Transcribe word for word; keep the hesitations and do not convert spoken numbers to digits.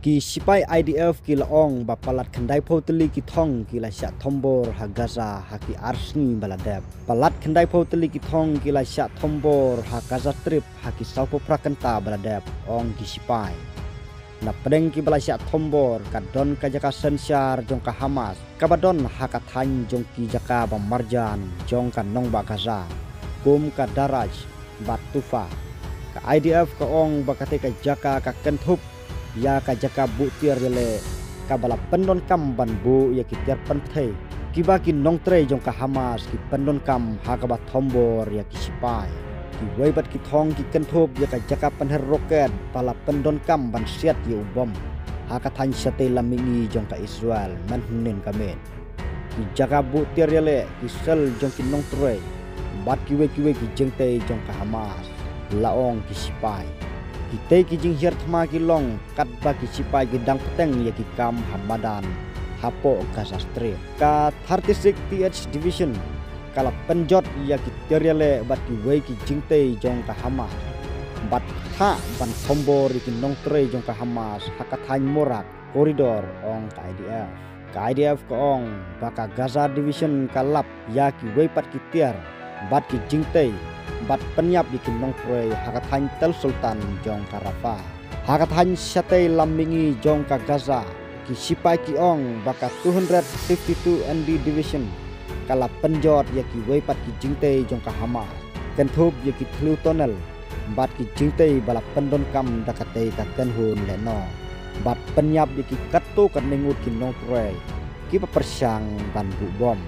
Ki sipai I D F ki la ong ba palat khyndai phew tylli ki thong ki la shah thombor ha Gaza ha ki ar sngi ba la dep. Palat khyndai phew tylli ki thong ki la shah thombor ha Gaza Strip ha ki saw phew phra kynta ba la dep, ong ki sipai. Na pdeng ki ba la shah thombor ka don ka jaka synshar jong ka Hamas, kaba don ha ka thaiñ jong ki jaka ba marjan jong ka nongbah Gaza, kum ka Daraj bad Tufa. Ka I D F ka ong ba katei ka jaka ka kynthup ïa ka jaka buh tiar ïaleh kaba la pyndonkam ban buh ïa ki tiar pynthei kiba ki nongtrei jong ka Hamas ki pyndonkam ha kaba thombor ïa ki sipai. Kiwei pat ki thong ki kynthup ïa ka jaka pynher roket ba la pyndonkam ban siat ïa u bom ha ka thaiñ shatei lam mihngi jong ka Israel mynhynnin ka miet. Ki jaka buh tiar ïaleh, ki sel jong ki nongtrei bad kiwei kiwei ki jingtei jong ka Hamas, la ong ki sipai. Kitei ki jinghiar thma ki long katba ki sipai ki dang bteng ïa ki kam ha madan hapoh Gaza Strip. Ka thirty-six T H Division ka la pynjot ïa ki tiar ïaleh bad kiwei ki jingtei jong ka Hamas, bad thah ban thombor ïa ki nongtrei jong ka Hamas ha ka thaiñ Murak Corridor, ong ka I D F. Ka I D F ka ong ba ka Gaza Division ka lap ïa kiwei pat ki tiar bad ki jingtei bad pynïap ïa ki nongtrei ha ka thaiñ Tel Sultan jong ka Rafah. Ha ka thaiñ shatei lam mihngi jong ka Gaza, ki sipai ki ong ba ka two hundred fifty-two N D Division ka la pynjot ïa kiwei pat ki jingtei jong ka Hamas, kynthup ïa ki thliew tunnel bad ki jingtei ba la pyndonkam da katei ka kynhun lehnoh, bad pynïap ïa ki katto katne ngut ki nongtrei kiba pyrshang ban buh bom.